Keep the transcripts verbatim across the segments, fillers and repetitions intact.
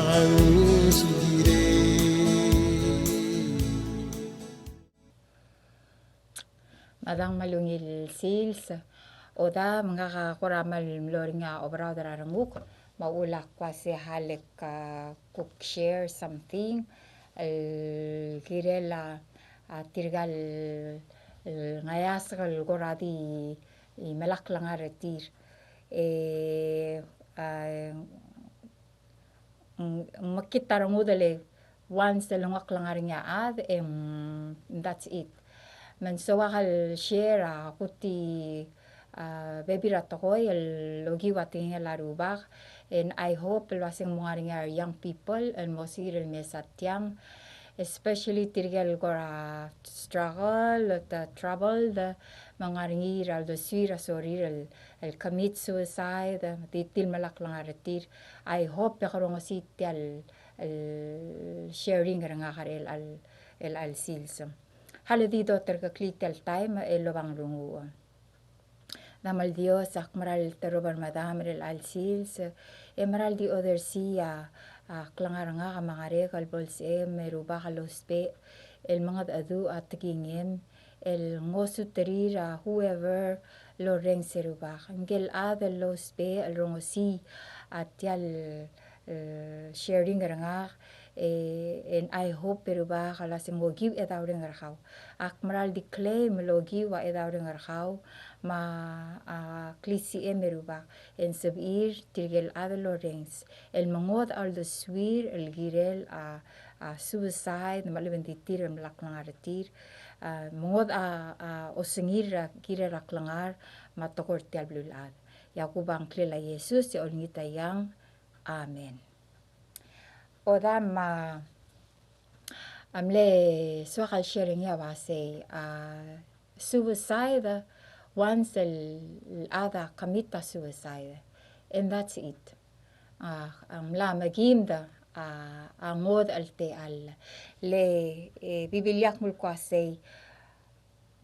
Me a dang me a ungil sils, Oda, me ngak a kora mle mlo er ngii a oberaod er a renguk, me a uchul a kmo se a lak kuk share something el kirel a, a tirka el, el ngeasek el kora di, di melai a klengar er tir. E, a, ng, ng mekngit a rengud el once el nguu a klengar er ngii a chad, e ng, that's it. Me ng soak el share a kuti, a, bebil er a tekoi el okiu a tekingel a Rubak, and I hope el uasei ng mo ngar er ngii a young people el mo sebechir el mesa tiang, especially tirke el kora struggle, the troubled, me ng ngar er ngii er a uldesuir a sorir el, el commit suicide, di tir el melai a klengar er tir. I hope e ke rongesii tia el, el sharing er ngak er chelecha el, chelecha el sils. Alii, di doterkeklii tia el taem el oba ng renguk. Demam el Dios, ak meral terobed er medam er chelecha el sils, e meral di odersii a, a klengar er ngak me a ngerek el bo lsebechem e Rubak el ousbech el mengedecheduch a tekingem, el ngosuterir a whoever el orrenges e Rubak. Ngike el chad el ousbech el rongesii a tia el, e, sharing er ngak, e, and I hope e Rubak el uasei ng okiu a chedaol reng er kau. Ak meral di claim el okiu a chedaol reng er kau, me a, a, klisichem e Rubak, e ng sebechir tirke el chad el orrenges el mengodech a uldesuir el kirel a, a, suicide, me a lechub e ng di tir el melai a klengar er tir, a, mengodech a, a, osengir a kirel a klengar me a tekoi er tia el beluulechad. E a Rubak a ngklel a Jesus e olengit a eang. Amen. Oda, me a, a mle soak el share er ngii a uasei, a, suicide, once el chad a commit a suicide, and that's it. A, a mla mekimed a, a ngodech el techall. Le, e, Biblia a kmo el uasei,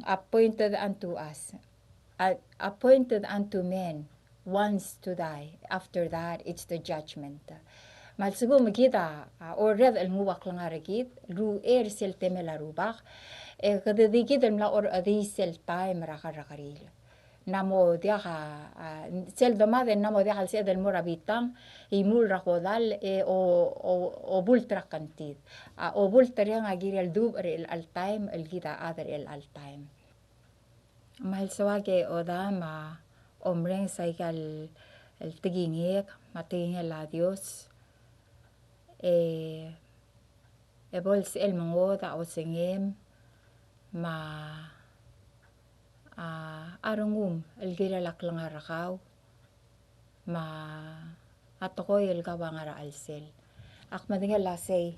appointed unto us, a-, appointed unto men once to die, after that it's the judgment. Me a lsekum kid a, a, orreked el nguu a klengar er kid el uchei er sel temel a Rubak, e kede di kid el mla orrechedii sel taem er a kerrekeriil. Ng mo diak a, a, sel domad e ng mo diak el sebeched el mo er a bitang, e imuul er a kodall, e o, o, obult er a kngtid. A, obult er ngii a kirel dubech er chelecha el taem el kid a chad er chelecha el taem. Me a lsoak e Oda, me a omrenges aika el, el tekingek, me a tekingel a Dios, e, e bo lsebechel el mengodech a osengem, me a, a rengum el kirel a klengar er kau, me a tekoi el kau a ngar er a chelsel. Ak medengei el uasei,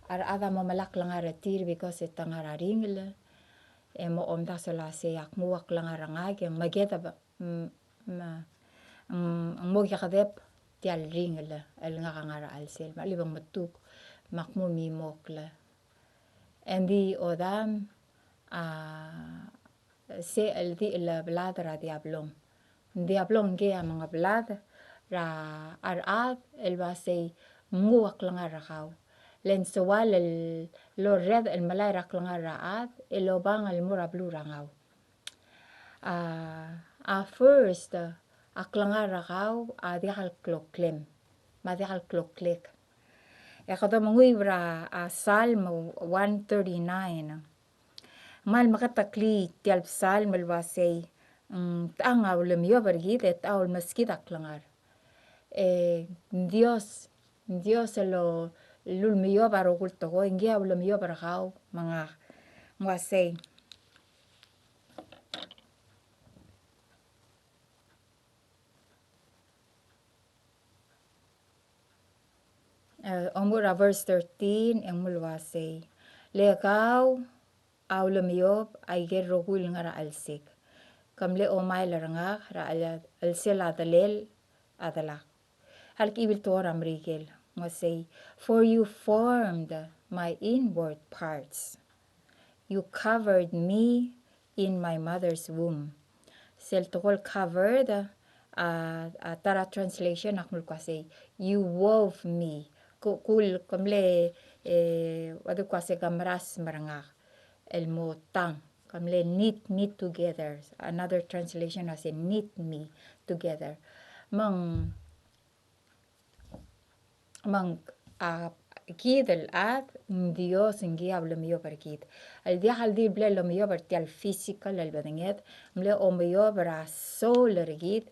a rechad a mo melai a klengar er tir because e te ngar er a ringel, e mo omdasu el uasei ak nguu a klengar er ngak e meked a, m-, m-, m-, mo kekedeb tia el ringel el ngak a ngar er a chelsel, me a lebo ng metuk, me ak mo mimokl. Engdi Odam a, se el di el blad er a Diablong. Diablong ngii a mengeblad er a rechad el uasei ng nguu a klengar er kau. Le ng soal el orreked el melai er a klengar er a chad el obang el mo er a beluu er a ngau. A, a first, a klengar er kau a diak el kloklem, me a diak el kloklek. E kede menguiu er a, a Psalm one thirty-nine. Ng kmal meketeklii tia el Psalm el uasei, mm, te ng a ulemiob er kid, e te a ulemeskid a klengar. E, Dios, Dios el, el ulemiob a rokui el tekoi, ngii a ulemiob er kau, me ngak. Ng uasei. E, omuchel er a verse thirteen, e ng mle uasei. Le kau a ulemiob aike el rokui el ngar er a chelsek. Ke mle omael er ngak er a chel-, chelsel a delel a delak. A lekibil tekoi er a Merikel, ng uasei, "For you formed my inward parts. You covered me in my mother's womb." Sel tekoi el covered, a, a ta er a translation a kmo el uasei, "You wove me." Kul, ke mle, e, ua di kuk uase ke meras me er ngak el mo tang. Ke mle knit me together. Another translation a se knit me together. Me ng, me ng, a, kid el chad, ng Dios ngii a ulemiob er kid. El diak el di ble lomiob er tia el physical el bedenged, mle omiob er a soul er kid,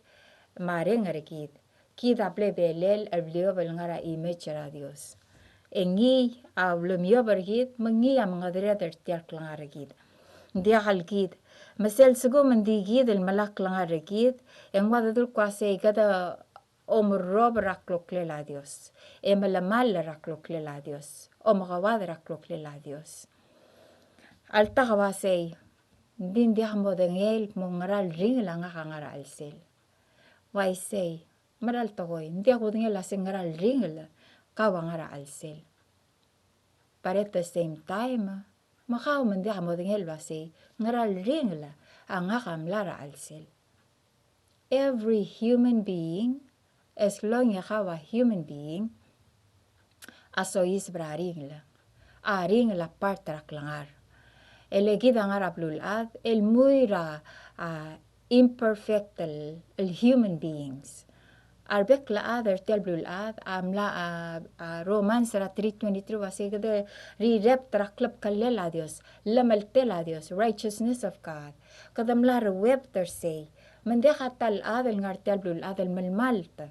me a reng er kid. Kid a ble belel el bleob el ngar er a image er a Dios. E ngii a ulemiob er kid, me ngii a mengedereder er tia el klengar er kid. Ng diak el kid. Me sel sekum ng di kid el melai a klengar er kid, e ng ua di kuk uase kede omerrob er a kloklel a Dios. E melemall er a kloklel a Dios. Omekeuad er a kloklel a Dios. Alta kau a sei, ng di ng diak modengei el mo ngera el ringel a ngak a ngar er a chelsel. Uaisei, mera el tekoi, ng diak kudengei el uase ngera el ringel kau a ngar er a chelsel. But at the same time, me kau me ng diak modengei el uase ngera el ringel a ngak a mla er a chelsel. Every human being, as long e kau a human being, a soiseb er a ringel. A ringel a part er a klengar. E le kid a ngar er a beluulechad, el mui er a, a, imperfect el, el human beings. A rebek el chad er tia el beluulechad, a mla, a, a Romans er a three twenty-three a uase kede rirebt er a klebkellel a Dios, llemeltel a Dios, righteousness of God. Kede mla ruebet er sei, me ng diak a ta el chad el ngar tia el beluulechad el melemalt.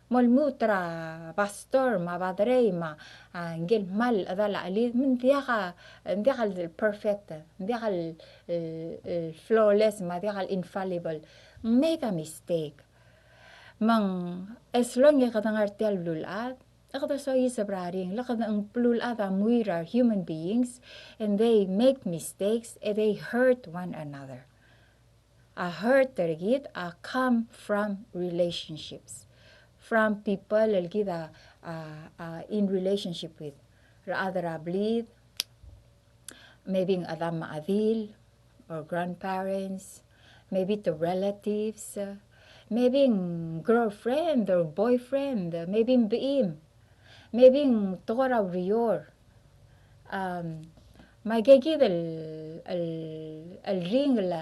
Mo lmuut er a pastor me a baderei me a, a, ngike el kmal chedal a chelid, me ng diak a, ng diak el perfect, ng diak el, el, el flawless, me a diak el infallible. Make a mistake. Me ng, as long e kede ngar tia el beluulechad, e kede soiseb er a ringel, le kede, ng beluulechad a mui er a human beings, and they make mistakes, and they hurt one another. A hurt er kid a come from relationships, from people el kid a, a, a in relationship with. Rechad er a blid, maybe ng chedam me a chedil, or grandparents, maybe to relatives, uh, maybe ng girlfriend or boyfriend, uh, maybe ng bechim, maybe ng tekoi er a ureor. Um, me aike kid el, el, el ringel,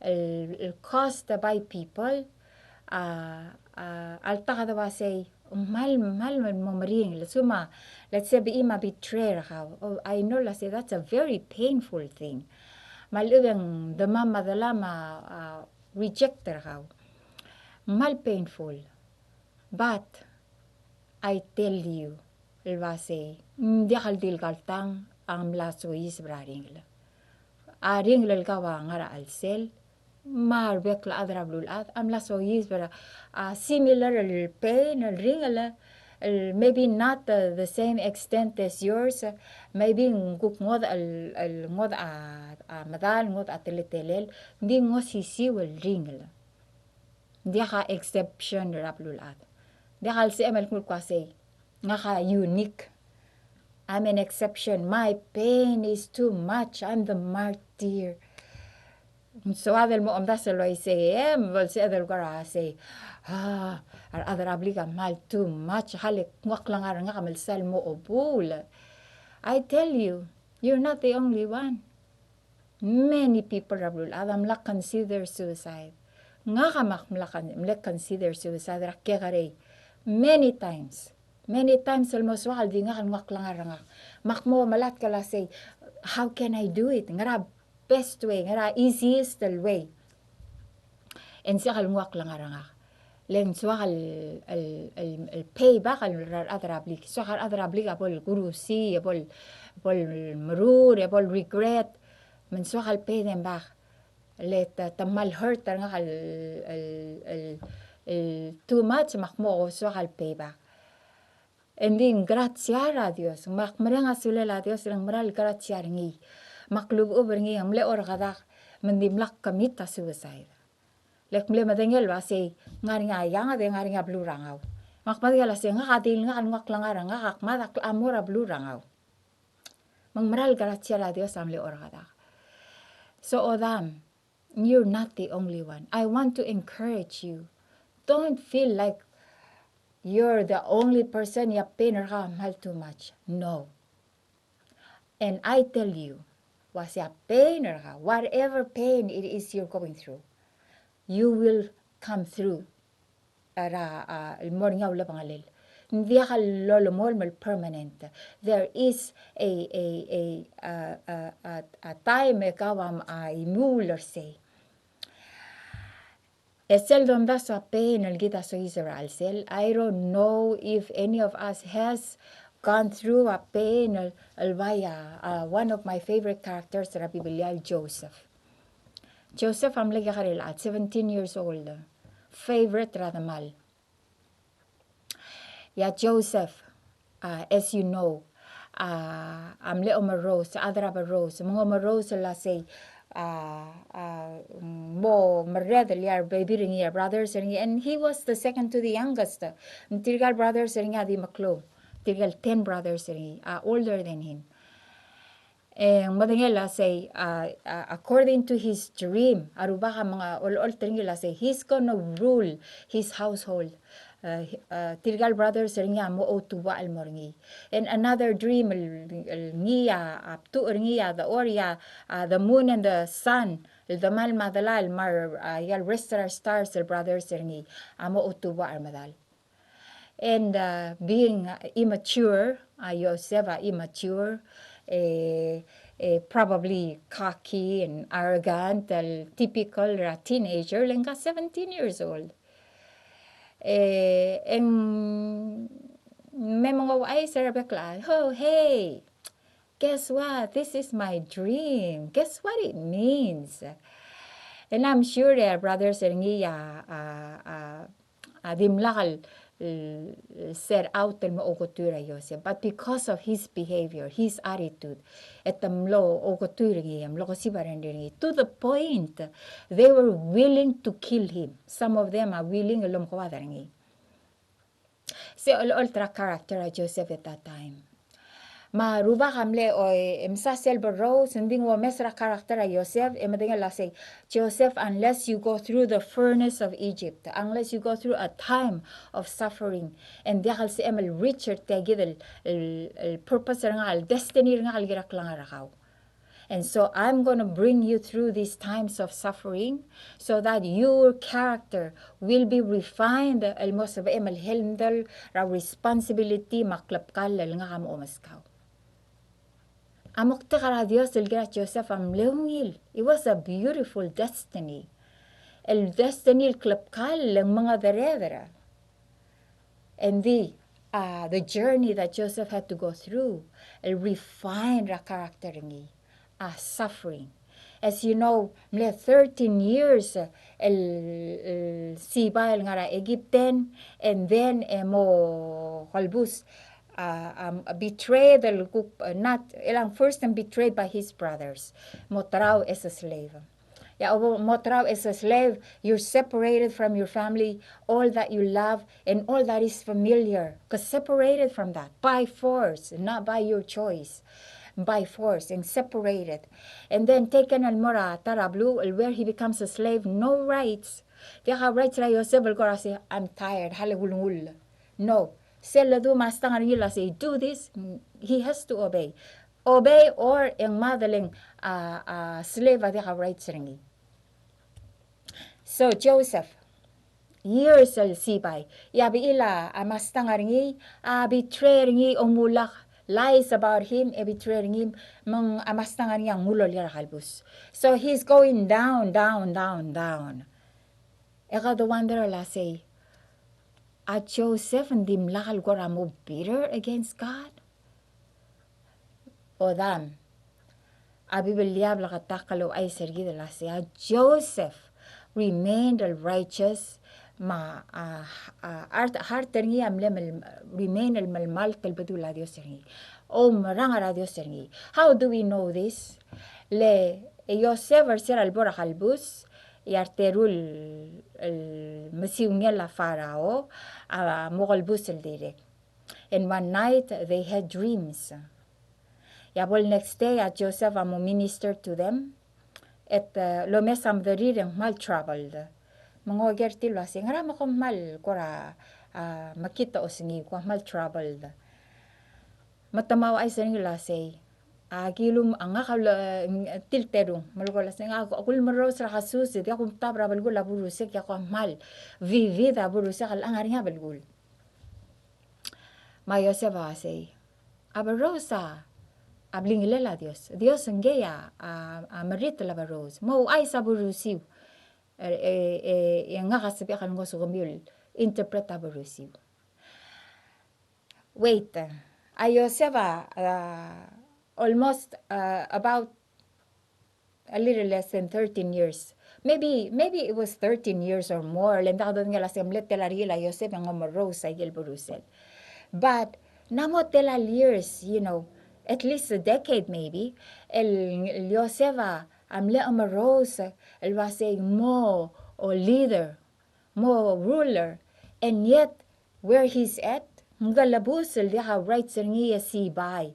el, el caused by people, a, a, alta kede uasei, kmal, kmal mo meringel. Suma, let's say, bechim a betray er kau. Oh, I know, let's say, that's a very painful thing. Me a lechub e ng demam me a delam a, a, reject er kau. Kmal painful. But I tell you, el uasei, ng diak el di le kaltang a mla soiseb er a ringel. A ringel el kau a ngar er a chelsel, me a rebek el chad er a beluulechad a mla soiseb er a, a, similar el pain, el ringel, el maybe not, uh, the same extent as yours, uh, maybe ng kuk ngodech el, el ngodech a, a medal, ngodech a teletelel, ng di ng osisiu el ringel. Ng diak a exception er a beluulechad. Ng diak el sebechem el kmo el kmo uasei, ngak a unique. I'm an exception. My pain is too much. I'm the martyr. Ng soad el mo omdasu el uaisei, e, me bo lsebeched el kora uasei, a, a rechad er a blik a kmal too much, a le kmo a klengar er ngak a melsal mo obul. I tell you, you're not the only one. Many people er a beluulechad a mla consider suicide. Ngak a mak mla con-, mle consider suicide er a kekerei. Many times. Many times el mo soak el di ngak el nguu a klengar er ngak. Me ak mo melatk el uasei, how can I do it? Ngera best way, ngera easiest el way. E ng soak el nguu a klengar er ngak. Le ng soak el, el, el, el pay back el rechad er a blik. Soak a rechad er a blik a bo el kurusii, a bo el, bo el merur, a bo el regret. Me ng soak el pay them back. Le te, te kmal hurt er ngak el, el, el, el too much, me ak mo soak el pay back. E ng di ng gratia er a Dios, me ak mereng a sulel a Dios, le ng mera el gratia er ngii. Me ak lubechub er ngii, ng mle orrekedak, me ng dimlak commit a suicide. Le ak mle medengei el uasei, ng ngar er ngii a eanged e ng ngar er ngii a beluu er a ngau. Me ak medengei el uasei, ngak a di le ngak el nguu a klengar er ngak, ak mad a klemam er a beluu er a ngau. Me ng mera el gratia er a Dios a mle orrekedak. So, odam, you're not the only one. I want to encourage you. Don't feel like you're the only person e a pain er kau a kmal too much. No. And I tell you, ua se a pain er kau, whatever pain it is you're going through, you will come through. Er a, a, el mo er ngii a ulebengelel. Ng diak lolemolem el permanent. There is a, a, a, a, a, a time e kau a, a imuul er sei. E sel domdasu a pain el kid a soiseb er a chelsel, I don't know if any of us has gone through a pain el, el bai a, a, one of my favorite characters er a Biblia el Joseph. Joseph a mle kekerei el chad, seventeen years old. Favorite er a demal. E a Joseph, a, as you know, a, a mle omerous, a chad er a berrous, me ng omerous el ua sei, a, a, mo merreder el ia rebebil er ngii, a brothers er ngii, and he was the second to the youngest. Tirka el brothers er ngii a di meklou, tirka el ten brothers er ngii a older than him. E ng medengei el ua sei, a, a, according to his dream, a Rubak a meng, a, olecholt er ngii el ua sei, he's gonna rule his household. A, a, tirka el brothers er ngii a mo outuobed el mo er ngii. And another dream el, el ngii a, a btuch er ngii a dechor e a, a, the moon and the sun, el demal me a delal me a, a, ia el rest er a stars el brothers er ngii a mo outuobed er medal. And, uh, being, uh, immature, a Joseph a immature, e, e, probably cocky and arrogant, el typical er a teenager, le ngka seventeen years old. E, e ng me menguaiu er a bek el chad, "Oh, hey, guess what? This is my dream. Guess what it means?" And I'm sure e a brothers er ngii a, a, a, a dimlak el, el set out el mo ouketuir a Joseph. But because of his behavior, his attitude, e te mlo ouketuir er ngii, e mlo kesib a rengrir er ngii. To the point, they were willing to kill him. Some of them are willing el omekoad er ngii. Se olecholt er a character er a Joseph at that time. Me a Rubak a mle, o, e, msa sel berrous, ng di ng omes er a character er a Joseph, e medengei el ua sei, Joseph, unless you go through the furnace of Egypt, unless you go through a time of suffering, e ng diak el sebechem el reach er tia kid el, el, el purpose er ngak, el destiny er ngak el kired el klengar er kau. And so I'm gonna bring you through these times of suffering so that your character will be refined, el mo sebechem el handle er a responsibility me a klebkall el ngak a mo omeskau. A moktek er a Dios el kirel a Joseph a mle ungil. It was a beautiful destiny. El destiny el klebkall el mengedereder. And the, uh, the journey that Joseph had to go through, el refine er a character er ngii, a suffering. As you know, mle thirteen years, uh, el, el sibai el ngar er a Egyptian, and then, e mo kelebus, uh, um, betrayed, el kuk, uh, not, el ng first and betrayed by his brothers. Mo terau as a slave. Ya, o mo terau as a slave, you're separated from your family, all that you love, and all that is familiar. Because separated from that, by force, not by your choice. By force, and separated. And then taken el mo er a ta er a beluu, el where he becomes a slave, no rights. Diak a rights er a Joseph el kora sei, "I'm tired, hale kulengull." No. Sel ledu mastang er ngii el ua sei, "Do this," he has to obey. Obey or e ng mad el ng, a, a, slave a diak a rights er ngii. So, Joseph, years el sibai, e a bechil a mastang er ngii a betray er ngii, omulak, lies about him, e betray er ngii, me ng a mastang er ngii a nguu el olii er a kelebus. So, he's going down, down, down, down. E kede wonder el ua sei, a Joseph ng dimlak el kora mo bitter against God? Odam. A Biblia a bleketakl el ouchais er kid el ua sei, a Joseph remained el righteous, me a, a, heart, heart er ngii a mle mel-, remain el melemalt el bedul a Dios er ngii. Oumerang er a Dios er ngii. How do we know this? Le Joseph er se er a lebo er a kelebus, e a reteru el, el mesiungel a Farao a mo kelebus el dirrek. And one night they had dreams. E a bo el next day a Joseph a mo minister to them. E te, e, lomes a mederir e ng kmal troubled. Me ng oker er tir el ua sei, "Ngera me kom kmal kora, a mekngit a osengiu, kuk kmal troubled. Me te mo ouchais er ngii el uasei, a kilum, a ngak a ule, e, tilterung, me le ko el uasei, ngak a kulemerous er a kesus, e diak kumtab er a belkul a Berusek, e ak kmal vivid a Berusek el ngar er ngii a belkul. Me a Joseph a uasei, a Berous a, a blingelel a Dios. Dios ngii a, a, a meritel a Berous. Mo ouchais a Berusiu. E, e, e, e ngak a sebechek el ngosukemiu el interpret a Berusiu. Wait, a Joseph a, a, almost, a, about a little less than thirteen years. Maybe, maybe it was thirteen years or more. Le ng diak dodengei el uasei ng mle tela er ngii a Joseph e ng omerous a ikel Berusel. But ng mo tela el years, you know, at least a decade maybe, el, el Joseph a, a mle omerous el uasei ng mo, o leader, mo ruler, and yet where he's at, ng kelebus el diak a rights er ngii e sibai.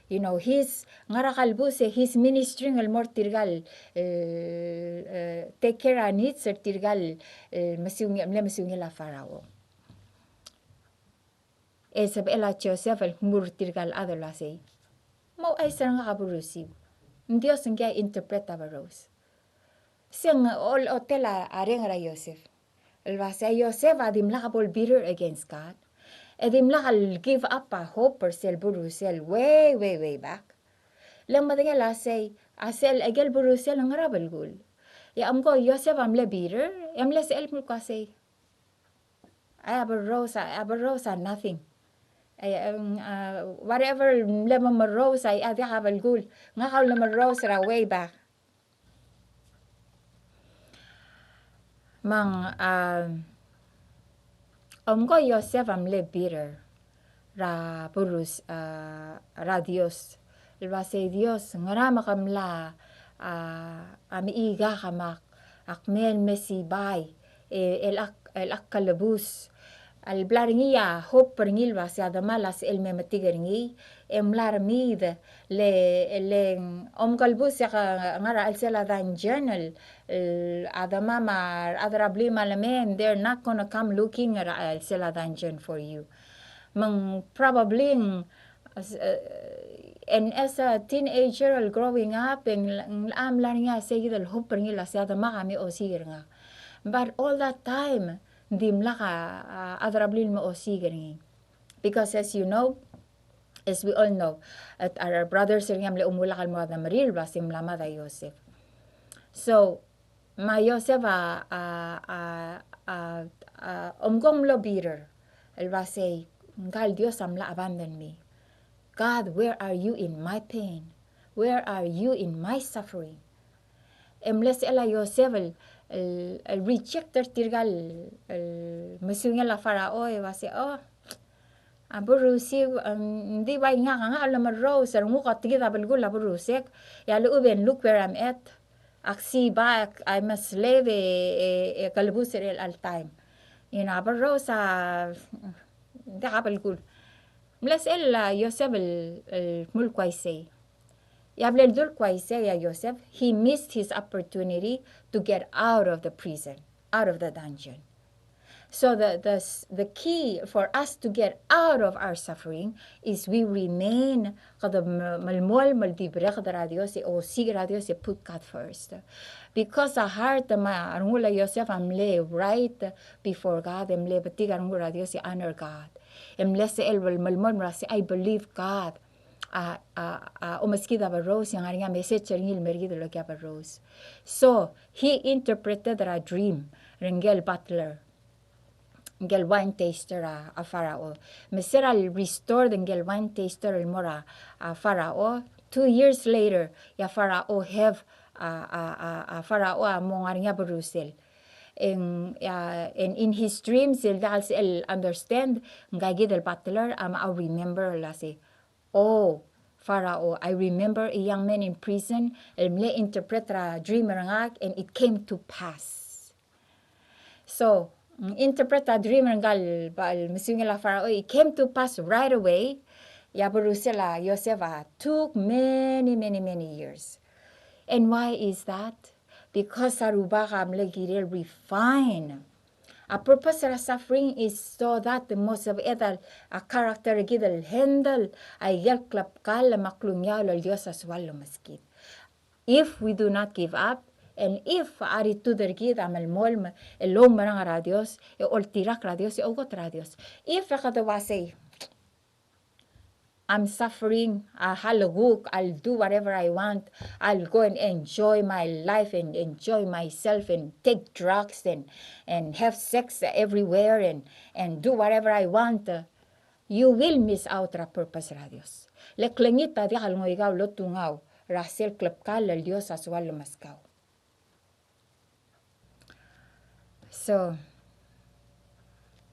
You know, he's, ngar er a kelebus e he's ministering el mo er tirka el, e, e, take care a needs er tirka el, e, mesiungel, mle mesiungel a Pharaoh. E sebechel a Joseph el kmo er tirka el chad el uasei, mo ouchais er ngak a Berusiu. Ng Dios ngii a interpret a Berous. Se ng olechotel a reng er a Joseph el uasei a Joseph a dimlak bo el bitter against God. E dimlak el give up a hope er sel Berusel way, way, way back. Le ng medengei el uasei, a sel, a ikel Berusel ng ngar er a belkul. E a omko Joseph a mle bitter, e a mle sebechel el kmo el uasei, ai, a Berous a, a Berous a nothing. Ai, em, a, whatever el mle mo merous a, a diak a belkul. Ngak a ulemerous er a way back. Me ng, a, omko Joseph a mle bitter er a Berus, a, er a Dios. El uasei Dios, ngera me ke mla, a, a mechikak me ak, ak mei el me sibai, e, el ak, el ak kelebus. El bla er ngii a hope er ngii el uasei a demal a sebechel el me metik er ngii, e mla remiid, le, le, omkelebus e ak ngar er a chelsel a dungeon, el, el a demam a rechad er a blil me a lemei, they're not gonna come looking er a chelsel a dungeon for you. Me ng probably ng, as, e, and as a teenager el growing up, e ng, ng mla er ngii a sei kid el hope er ngii el uasei a demak a me osiik er ngak. But all that time, ng dimlak a, a, a chad er a blil el me osiik er ngii. Because as you know, as we all know, at our brothers er ngii a mle omuchel el mo er a demerir el uasei ng mla mad a Joseph. So, me a Joseph a, a, a, a, a, omko ng mlo bitter el uasei, ngka el Dios a mla abandon me. God, where are you in my pain? Where are you in my suffering? E mle sebechel a Joseph el, el, el reject er tirka el, el mesiungel a Pharaoh, e uasei, oh, a Berus, e ng di bai ngak, ngak a ulemerous, e nguu a tekid a belkul a Berusek, e a lechub e ng look where I'm at. Ak sibai, ak, I'm a slave, e, e, e kelebus er chelecha el taem. You know, a Berus a, diak a belkul. Mle sebechel a Joseph el, el kmo el uaisei. E a bla el dul uaisei a Joseph, he missed his opportunity to get out of the prison, out of the dungeon. So the, the, the key for us to get out of our suffering is we remain, kede me-, melemolem el di bereked er a Dios, e osiik er a Dios, e put God first. Because a heart me a rengul a Joseph a mle right before God, e mle betik a rengul er a Dios, e honor God. E mle sebechel el melemolem el uasei, I believe God a, a, a omeskid a Berus, e ng ngar er ngii a message er ngii el mer kid el okiu a Berus. So, he interpreted er a dream er ngike el butler, ngike el wine taster a, a Pharaoh. Me se er a le restore ngike el wine taster el mo er a, a Pharaoh, two years later, e a Pharaoh have, a, a, a, a Pharaoh a mo ngar er ngii a Berusel. And, a, and in his dreams, el diak el sebechel el understand, ngika kid el butler a mo remember el uasei, oh, Pharaoh, I remember a young man in prison, el mle interpret er a dream er ngak, and it came to pass. So, mm, interpret a dream er ngika el, ba, el mesiungel a Pharaoh, it came to pass right away. E a Berusel a Joseph a took many, many, many years. And why is that? Because a Rubak a mle kirel refine A purpose er a suffering is so that mo sebeched a character er kid el handle a ikel klebkall me a klungiaol el Dios a soal el lomeskid. If we do not give up, and if a attitude er kid a melemolem el oumerang er a Dios, e oltirakl er a Dios, e oukot er a Dios. If e kede uasei, I'm suffering, a, I'll cook, I'll do whatever I want, I'll go and enjoy my life and enjoy myself and take drugs and, and have sex everywhere and, and do whatever I want, you will miss out er a purpose er a Dios. Le klengit a diak el ngoikau el otungau er a sel klebkall el Dios a soal el lomeskau. So,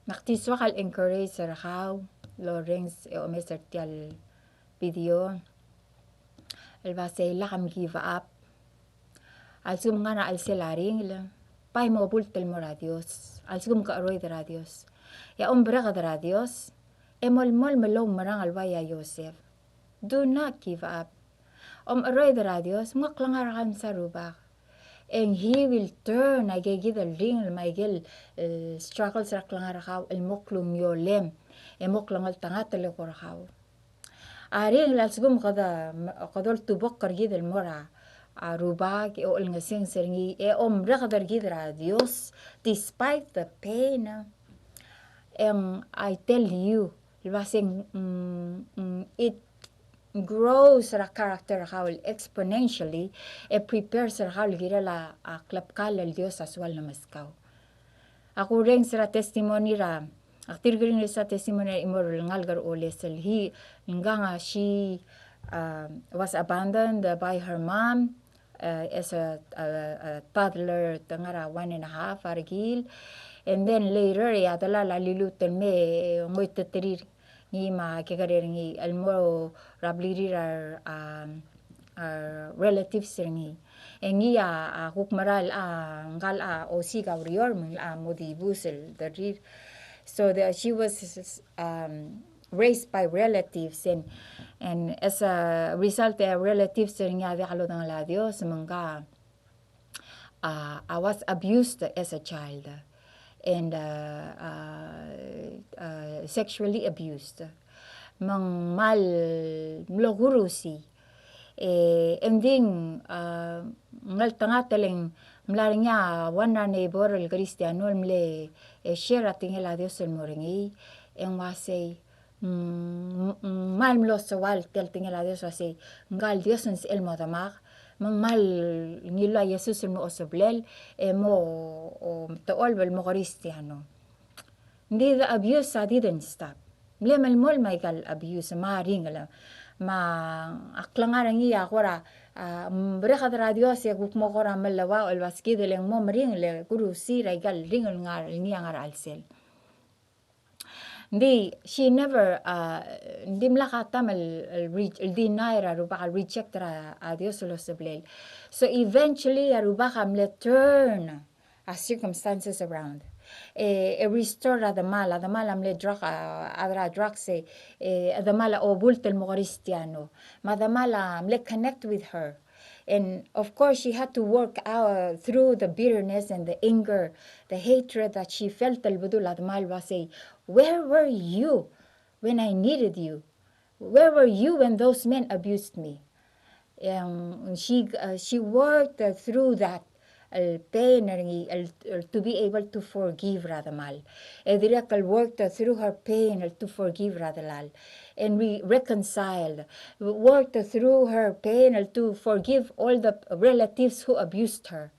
me ak di soak el encourage er kau el orrenges e omes er tia el video el uasei lak mgive up. A lsekum ng ngar er a chelsel a ringel, bai mo bult el mo er a Dios. A lsekum ke cheroid er a Dios, e a ombereked er a Dios e melemolem el oumerang el ua a Joseph. Do not give up. Omecheroid er a Dios, me ng klengar er kau el msa Rubak. And he will turn aike kid el ringel me aike el, eh, struggles er a klengar er kau el mo klungiolem, e mo klengeltengat el eko er kau. A ringel a lsekum kede, kede oltubokl er kid el mo er a, a Rubak, e olengesenges er ngii, e omereked er kid er a Dios, despite the pain, e ng, I tell you, el uasei, mm, mm, it grows er a character er kau el exponentially, e prepares er kau el kirel a, a klebkall el Dios a soal el lomeskau. Ak urrenges er a testimony er a, ak dirk ringel er a testimony er a chimo el ngalek er a Oles el he, ngkang a she, uh, was abandoned by her mom, uh, as a, a, a toddler, te ngar er a one and a half a rekil. And then later, e a delal a liluut el mei e ngoititerir ngii me a kekerei er ngii el mo er a blirir a, a, a relatives er ngii. E ngii a, a kuk mera el, a, ngkal a osiik a ureor me ng, a, mo dibus el derir. So the, she was, um, raised by relatives and, and as a result, e a relatives er ngii a diak lodengei a Dios me ngka, uh, I was abused as a child and, uh, uh, uh, sexually abused. Me ng kmal mlo kurusii. E, e ng di, uh, ngeltengat el ng mla er ngii a one er a neighbor el Kristiano el mle, e, share a tekingel a Dios el mo er ngii, e ng uasei, mm, mm, kmal mlo soal tia el tekingel a Dios el uasei, ngkal Dios ng sebechel mo demak, me ng kmal ngiluu a Jesus el mo oseblel, e mo, o, techolb el mo Kristiano. Ng di the abuse a didn't stop. Mle melemolem a ikal abuse me a ringel. Me a klengar er ngii a kora, a, mereked er a Dios e kuk mo kora meleuau el uaskid el ng mo meringel e kurusii er a ikal ringel el ngar, el ngii a ngar er a chelsel. Ng di, she never, uh, ng dimlak a taem el, el re-, el deny er a Rubak, el reject er a, a Dios el oseblel. So eventually a Rubak a mle turn a circumstances around. E, e restore a demal, a demal a mle drug, a, a chad er a drugs e, e a demal a obult el mo Kristiano. Me a demal a mle connect with her. And of course, she had to work out through the bitterness and the anger, the hatred that she felt el bedul a demal el uasei, "Where were you when I needed you? Where were you when those men abused me?" And she, uh, she worked, uh, through that el pain er ngii, el, el to be able to forgive er a demal. E dirrek el worked through her pain el to forgive er a delal. And we reconciled. Worked through her pain el to forgive all the relatives who abused her.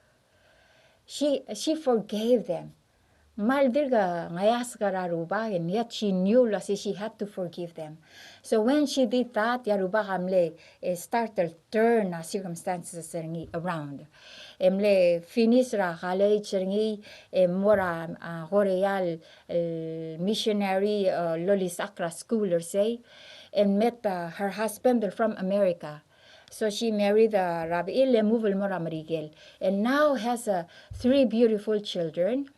She, she forgave them. Kmal dirk ngeasek er a Rubak, and yet she knew el uasei she had to forgive them. So when she did that, e a Rubak a mle, e, start el turn a circumstances er ngii around. E mle finish er a college er ngii, e mo er a, a, Korea el, el missionary, e, lolisechakl er a school er sei, and met, uh, her husband from America. So she married, uh, er a bechil e move el mo er a Merikel. And now has, uh, three beautiful children.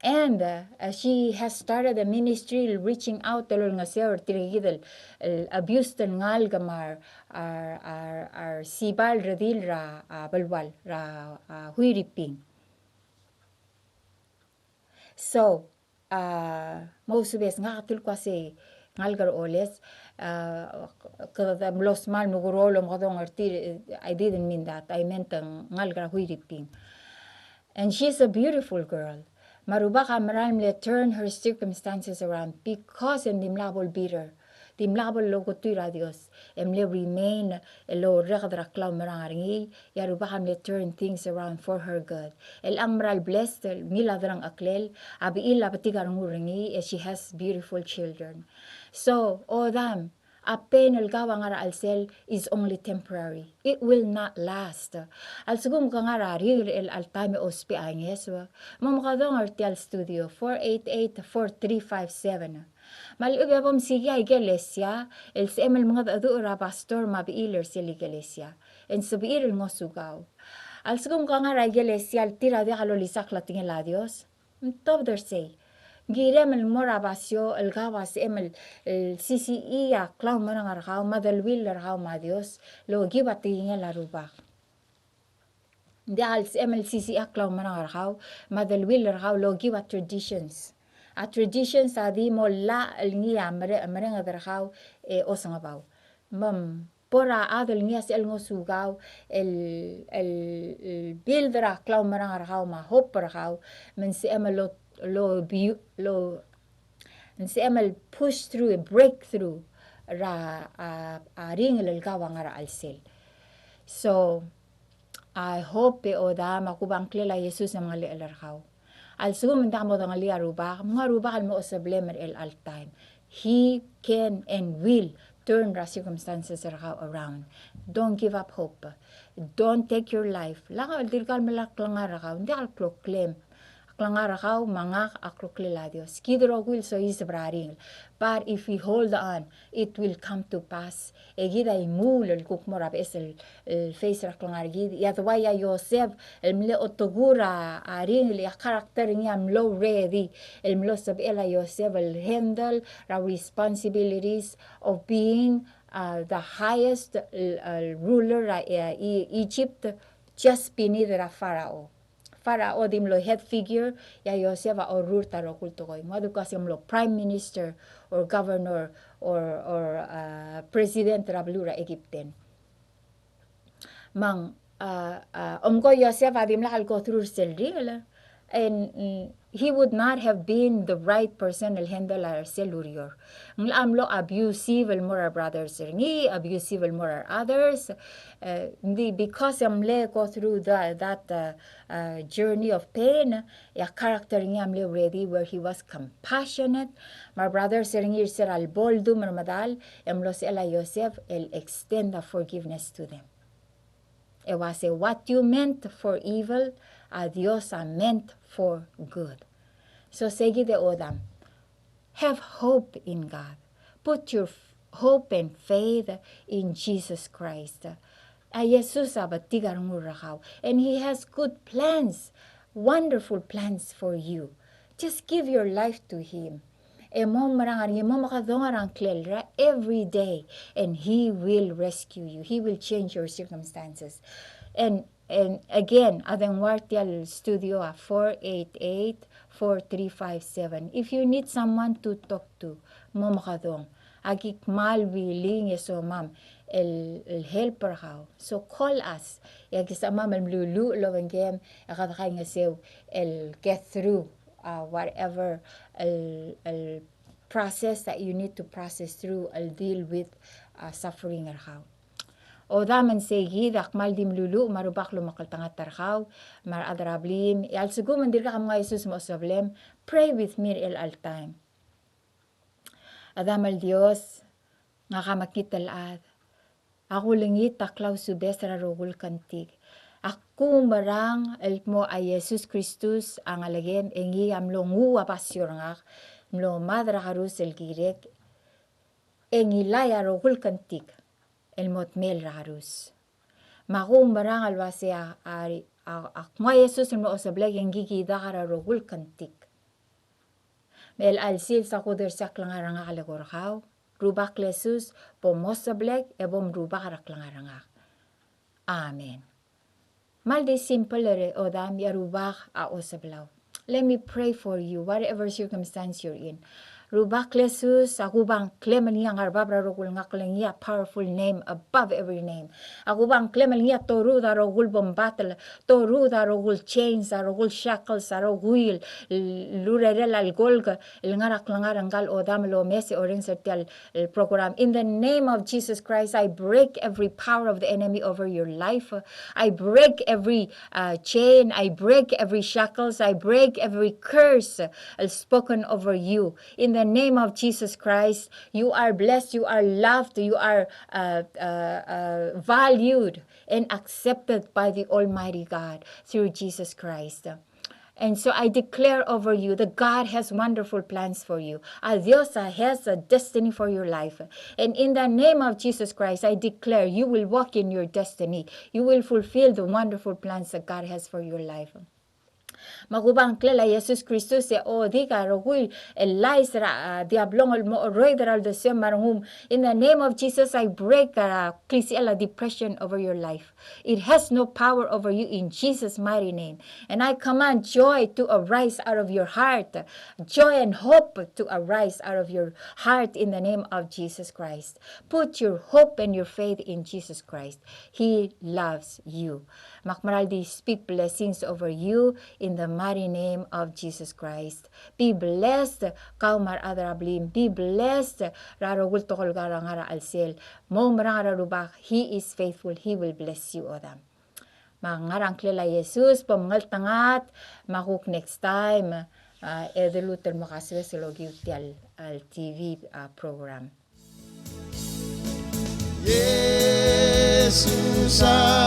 And, uh, uh, she has started a ministry reaching out el olengeseu er tirke kid el, el abused el ngalek me a re, a re, a re, a re siba el redil er a, a, belual, er a, a, Huiriping. So, a, mousubes, ngak a tul kua sei ngalek er a oles, a, kede mlo smal me kurol omekedong er tir, I didn't mean that. I meant ng ngalek er a Huiriping. And she's a beautiful girl. Me a Rubak a mera el mle turn her circumstances around because e ng dimlak bo el bitter. Dimlak bo lokutuil er a Dios. E mle remain el orreked er a klaumerang er ngii, e a Rubak a mle turn things around for her good. El ng mera el blessed, el ngii a delengcheklel, a bechil a betik a rengul er ngii, e she has beautiful children. So, odam, a pain el kau a ngar er a chelsel is only temporary. It will not last. A lsekum ke ngar er a ringel er chelecha el taem e ousbech a ngeso, mo mekedong er tia el studio, four eight eight, four three five seven. Me a lechub e a bo msiik a ikelesia, el sebechem el mengedecheduch er a pastor me a bechil er sel ikelesia. E ng sebechir el ngosukau. A lsekum ke ngar er a ikelesia el tir a diak lolisechakl a tekingel a Dios, ng tobed er sei. Ng kirem el mo er a basio el kau a sebechem el, el sisichii a klaumerang er kau, me a deleuill er kau me a Dios, el okiu a tekingel a Rubak. Ng diak el sebechem el sisichii a klaumerang er kau, me a deleuill er kau el okiu a traditions. A traditions a di mo llach el ngii a mere-, merenged er kau e osengabau. Me bo er a chad el ngii a sebechel ngosukau el, el, el build er a klaumerang er kau me a hope er kau, me ng sebechem el lo, lo, bi-, lo, ng sebechem el push through, break through er a, a, a ringel el kau a ngar er a chelsel. So, I hope e odam a kuba ngklel a Jesus e mengelechel er kau. A lsekum ng diak modengelii a Rubak, mnga Rubak el mo oseblem er chelecha el taem. He can and will turn the circumstances er kau around. Don't give up hope. Don't take your life. Lak el dirkak el melai a klengar er kau, ng diak el kloklem. A klengar er kau me a ngak a kloklel a Dios. Kid rokui el soiseb er a ringel. But if we hold on, it will come to pass. E kid a imuul el kuk mo er a beches el, el face er a klengar er kid. E a dua a Joseph el mle otekur a, a ringel, e a character er ngii a mlo ready el mlo sebechel a Joseph el handle er a responsibilities of being, uh, the highest, uh, ruler er a, uh, E-, Egypt, just beneath er a Pharaoh. Pharaoh a di mlo head figure, e a Joseph a orrurt a rokui el tekoi. Ng ua di kuk se mlo prime minister or governor or, or, uh, president er a beluu er a Egypten. Me ng, uh, uh, omko Joseph a dimlak el go through er sel ringel, and, mm, he would not have been the right person el handle er sel ureor. Ng locha mlo abusive el mo er a brothers er ngii, abusive el mo er a others. Uh, ng di because e ng mle go through the, that, uh, uh, journey of pain, e a character er ngii a mle ready where he was compassionate. Me a brothers er ngii er se er a lebo el dum er medal, e ng mlo sebechel a Joseph el extend a forgiveness to them. E uase, what you meant for evil, a Dios a meant for good. So sei kid e odam, have hope in God. Put your f-, hope and faith in Jesus Christ. A Jesus a betik a rengul er kau. And he has good plans, wonderful plans for you. Just give your life to him. E mo merang er ngii, mo mekedong er a ngklel er a every day, and he will rescue you. He will change your circumstances. And, and again, a dengua er tia el studio a four eight eight, four three five seven. If you need someone to talk to, mo mekedong. Aki kmal willing e somam el, el help er kau. So call us. E aki sebechemam el meluluuch el obengkem, e kede kaingeseu el get through, uh, whatever el, el process that you need to process through el deal with, uh, suffering er kau. Odam, me ng sei kid, ak kmal di meluluuch me a Rubak a lomekngeltengat er kau, me a rechad er a blim, e a lsekum ng dirkak mnga Jesus me a oseblem, pray with me er chelecha el taem. Chedam el Dios, ngak a mekngit el chad. Ak ulengit a klausubes er a rokui el kngtik. Ak oumerang el kmo a Jesus Kristus a ngelekem e ngii a mlo nguu a basio er ngak, mlo mad er a kerus el kirek, e ngilai a rokui el kngtik el mo dmel er a kerus. Me ak oumerang el uase a, a, a, a kmo a Jesus el mlo oseblek e ng kid a kar a rokui el kngtik. Me chelecha el sils a kudersii a klengar er ngak el eko er kau. Rubak el Jesus, bo moseblek e bo mrubak er a klengar er ngak. Amen. Kmal di simple er a odam, e a Rubak a oseblau. Let me pray for you, whatever circumstance you're in. Rubak el Jesus, a kuba ngklem el ngii a ngar er a bab er a rokui el ngakl el ngii a powerful name above every name. A kuba ngklem el ngii a toruul a rokui el bombatel, toruul a rokui el chains, a rokui el shackles, a rokui el, el urerel a lekolk, el ngar er a klengar er ngka el odam el omes e orrenges er tia el, el program. In the name of Jesus Christ, I break every power of the enemy over your life. I break every, uh, chain. I break every shackles. I break every curse, uh, spoken over you. In the name of Jesus Christ, you are blessed, you are loved, you are, uh, uh, uh, valued and accepted by the Almighty God through Jesus Christ. And so I declare over you that God has wonderful plans for you. A Dios, uh, has a destiny for your life. And in the name of Jesus Christ, I declare you will walk in your destiny. You will fulfill the wonderful plans that God has for your life. Me a kuba ngklel a Jesus Kristus e odiik a rokui el lies er a, uh, diablo el mo cheroid er a uldesuem me a rengum. In the name of Jesus, I break, uh, klisichel a depression over your life. It has no power over you in Jesus' mighty name. And I command joy to arise out of your heart. Joy and hope to arise out of your heart in the name of Jesus Christ. Put your hope and your faith in Jesus Christ. He loves you. Me ak meral di speak blessings over you in the mighty name of Jesus Christ. Be blessed, kau me a rechad er a blim. Be blessed, er a rokui el tekoi el ngar er a chelsel. Mo oumerang er a Rubak, He is faithful, He will bless you, odam. Me a ngar er a ngklel a Jesus, bo mngeltengat, me a kuk next time, uh, e de lmuut el mo kasoes el okiu tia el, el T V, uh, program. Jesus, I